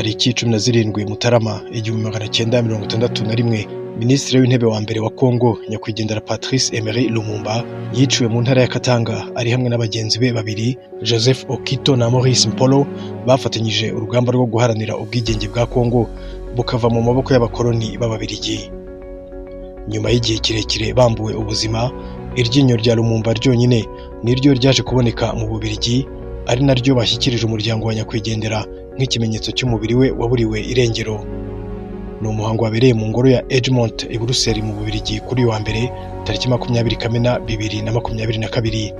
Tariki 17 Mutarama 1961, Minisitiri w'Intebe wa mbere wa Congo, nyakwigendera Patrice Emery Lumumba, yiciwe mu ntara ya Katanga ari hamwe na bagenzi be babiri, Joseph Okito na Maurice Mpolo, bafatanyije urugamba rwo guharanira ubwigenge bwa Congo bukava mu maboko y'abakoloni b'Ababiligi. Nyuma y'igihe kirekire bambuwe ubuzima, iryinyo rya Lumumba ryonyine niryo ryaje kuboneka mu Bubiligi, ari naryo bashyikirije umuryango wa nyakwigendera nk'ikimenyetso cy'umubiri we waburiwe irengero. Ni umuhango wabereye mu ngoro ya Egmont i Buruseli mu Bubiligi kuri uyu wa mbere, tariki 20 Kamena 2022.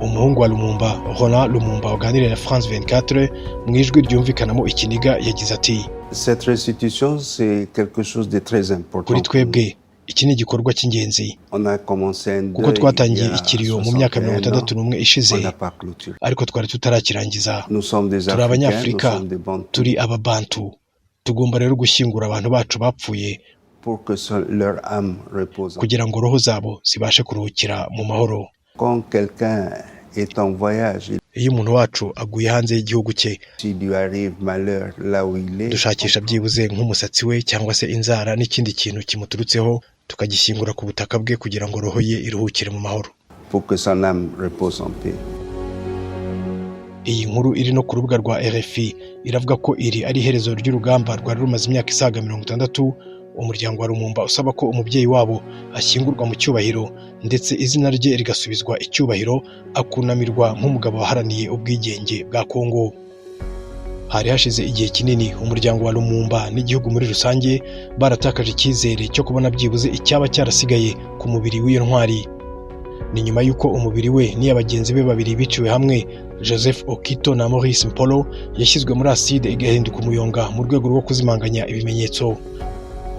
Umuhungu wa Lumumba, Roland Lumumba, waganiriye na France 24 mu ijwi ryumvikanamo ikiniga, yagize ati: Cette restitution, c'est quelque chose de très important. "Kuri twebwe iki ni igikorwa cy'ingenzi, On a commencé un kuko twatangiye ikiriyo mu myaka 61 ishize, on n'a pas clôturé. ariko twari tutarakirangiza. Nous sommes des Turi Africains, nous Abanyafurika, sommes des Bantous. turi Ababantu. Tugomba rero gushyingura abantu bacu bapfuye Pour que leur âme repose. kugira ngo roho zabo zibashe kuruhukira mu mahoro. Quand quelqu'un est en voyage, Iyo umuntu wacu aguye hanze y'igihugu cye, s'il lui arrive malheur là où il est, dushakisha byibuze nk'umusatsi we cyangwa se inzara n'ikindi kintu kimuturutseho, tukagishyingura ku butaka bwe kugira ngo roho ye iruhukire mu mahoro." pour que son âme repose en paix. Iyi nkuru iri no ku rubuga rwa RFI iravuga ko iri ari iherezo ry'urugamba rwari rumaze imyaka isaga 60, umuryango wa Lumumba usaba ko umubyeyi wabo ashyingurwa mu cyubahiro, ndetse izina rye rigasubizwa icyubahiro, akunamirwa nk'umugabo waharaniye ubwigenge bwa Kongo. Hari hashize igihe kinini umuryango wa Lumumba n'igihugu muri rusange baratakaje icyizere cyo kubona byibuze icyaba cyarasigaye ku mubiri w'iyo ntwari. Ni nyuma y'uko umubiri we n'iya bagenzi be babiri biciwe hamwe, Joseph Okito na Maurice Mpolo, yashyizwe muri acide igahinduka umuyonga mu rwego rwo kuzimanganya ibimenyetso.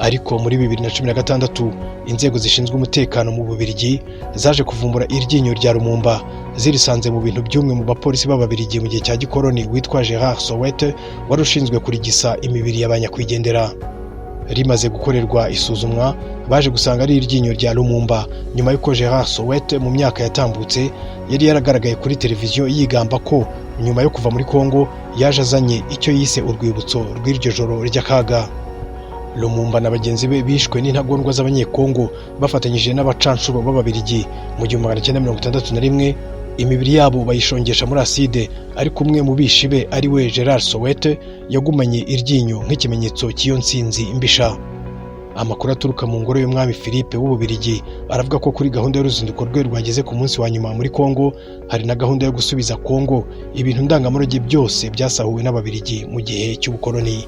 Ariko muri 2016 inzego zishinzwe umutekano mu Bubiligi zaje kuvumbura iryinyo rya Lumumba, zirisanze mu bintu by'umwe mu bapolisi b'Ababiligi mu gihe cya gikoroni witwa Gerard Sowet, wari ushinzwe kurigisa imibiri ya ba nyakwigendera. Rimaze gukorerwa isuzumwa, baje gusanga ari iryinyo rya Lumumba, nyuma y'uko Gerard Sowet mu myaka yatambutse yari yaragaragaye kuri televiziyo yigamba ko nyuma yo kuva muri Congo yaje azanye icyo yise urwibutso rw'iryo joro ry'akaga. Lumumba na bagenzi be bishwe n'intagondwa z'Abanyekongo bafatanyije n'abacanshuro b'Ababiligi mu 1961, imibiri yabo bayishongesha muri acide, ariko umwe mu bishi be, ari we Gerard Sowet, yagumanye iryinyo nk'ikimenyetso cy'iyo nsinzi mbisha. Amakuru aturuka mu ngoro y'umwami Philippe w'Ububiligi aravuga ko kuri gahunda y'uruzinduko rwe rwageze ku munsi wa nyuma muri Congo, hari na gahunda yo gusubiza Congo ibintu ndangamurage byose byasahuwe n'Ababiligi mu gihe cy'ubukoloni.